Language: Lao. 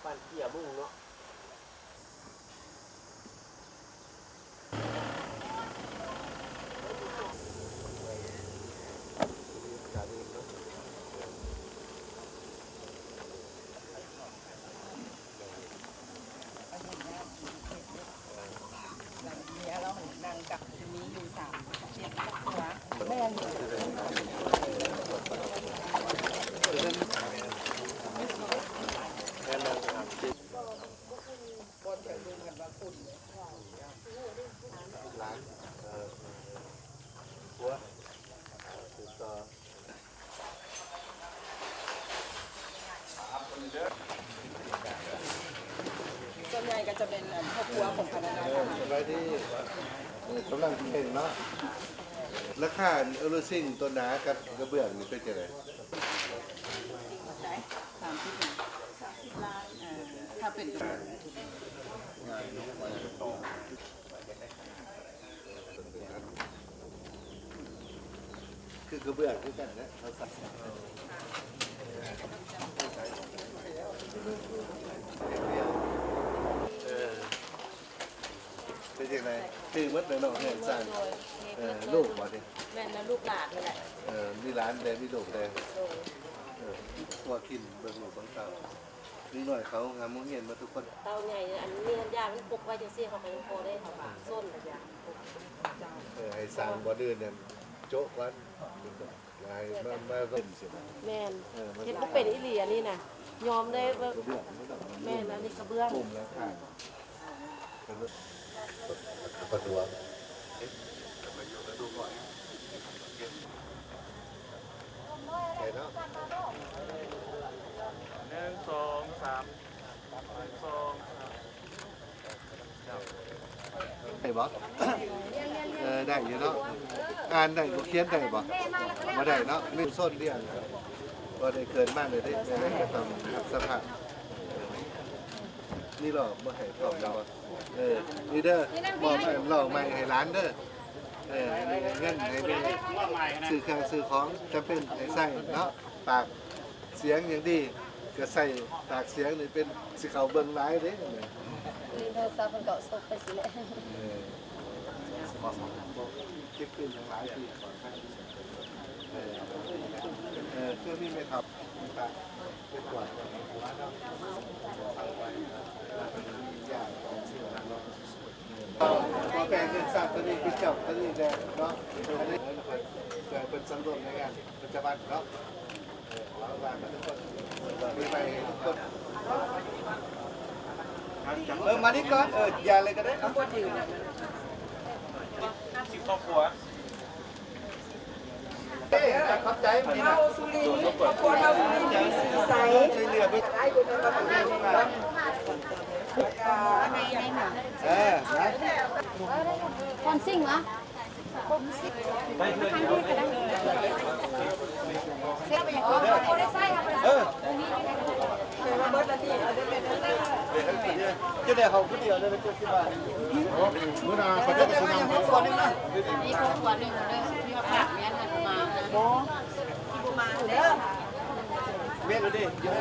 ບ້ານເກຍມຸງເນາະ. ສ່ວນໃຫຍ່ກໍຈະເປັນ ອັນ ຄອບຄົວຂອງພະນັກງານທະຫານ. ສະບາຍດີ ເອີ ກຳລັງເຫັນເນາະ. ລາຄາເອເວີຊິງຕົວໜາກັບກະເບື້ອງນີ້ເປັນຈັ່ງໃດ? ສາມສິບ ສາມສິບລ້ານ ເອີ ຖ້າເປັນກະເບື້ອງ. ຄືກະເບື້ອງຄືກັນແຫຼະ ເຂົາໃສ່ ເອີ ເປັນຈັ່ງໃດ? ຖືກໝົດແລ້ວເນາະ ເຮືອນຊານ. ໂດຍ ເອີ ລູກບໍ່ນີ້? ແມ່ນ ແລ້ວລູກຫຼານນີ້ແຫຼະ. ເອີ ມີຫຼານແດ່ ມີລູກແດ່. ໂດຍ ເອີ ຄົວກິນເບິ່ງລູກເບິ່ງເຕົ້າ. ເດັກນ້ອຍເຂົາຫາໂຮງຮຽນໝົດທຸກຄົນ. ເຕົ້າໃຫຍ່ ອັນມີອັນຢາມັນປົກໄວ້ຈັ່ງຊີ້ ເຂົາກໍຍັງພໍໄດ້ ເຂົາກໍຊົນລະຢ່າ. ເອີ ໃຫ້ສ້າງບ່ອນອື່ນນັ້ນໂຈະກ່ອນ. ຫຼາຍ ມາ ມາກໍເປັນຊິນະ. ແມ່ນ ເອີ ເຮັດບໍ່ເປັນອີ່ຫຼີອັນນີ້ນະ. ຍອມໄດ້ແບບ ແມ່ນ ອັນນີ້ກະເບື້ອງ. ປະທ້ວງ ໄປເນາະ. ໜຶ່ງ ສອງ ສາມ ໜຶ່ງ ສອງ ສາມ. ໄດ້ບໍ່? ເອີ ໄດ້ຢູ່ເນາະ. ອ່ານໄດ້ບໍ່? ຂຽນໄດ້ບໍ່? ບໍ່ໄດ້ເນາະ. ມີຊົນລ້ຽງ ບໍ່ໄດ້ເກີດມາເລີຍເດ້ ກໍຕ້ອງຮັບສະພາບ. ນີ້ຫຼອກບໍ່ໃຫ້ພ້ອມແລ້ວ. ເອີ ນີ້ເດີ ມອບອັນຫຼອກໃໝ່ໃຫ້ຫຼານເດີ. ເອີ ອັນນີ້ເງິນໃຫ້ແມ່ຊື້ເຄື່ອງຊື້ຂອງຈຳເປັນໃຫ້ໃຊ້ເນາະ. ປາກສຽງຍັງດີ ກໍໃຊ້ປາກສຽງນີ້ເປັນ ຊິເຂົ້າເບິ່ງຫຼາຍເດ້. ໂທລະສັບມັນກໍສົກໄປຊິແຫຼະ. ເອີ ເກັບຄືນທັງຫຼາຍທີ່ ເອີ ເອີ ຄືມີແມ່ທັບ ແປງເງິນສາດຕົວນີ້ເປັນເຈົ້າຕົວນີ້ແດ່ເນາະ. ອັນນີ້ເພິ່ນ ເພິ່ນສຳລວມໃນງານປະຈຳວັນເນາະ. ເອີ ເອົາລານມາທຸກຄົນ ປີໃໝ່ໃຫ້ທຸກຄົນ. ເອີ ມານີ້ກ່ອນ ເອີ ຢ່າເລີຍກໍໄດ້. ເອົາ ສິບຄອບຄົວ. ເອີ ຂອບໃຈມື້ນີ້ນະ. ເຮົາສຸລິນ ຄອບຄົວເຮົາສຸລິນ ສີໃສ ຊ່ວຍເຫຼືອໄປ. ເອີ ນະ ຄອນຊິງຫວາ? ເອີ ຈະໄດ້ເຮົາຜູ້ດຽວເລີຍ ເຈັດສິບບາດ. ມື້ໜ້າເຂົາເຈົ້າກໍຊິນຳ ມີຄອບຄົວໜຶ່ງເດີ ມີຄອບຄົວໜຶ່ງເດີ ມີພາກແມ່ນນະ ມາ ບໍ່ ທີ່ບໍ່ມາເດີ ແມ່ນເດີ.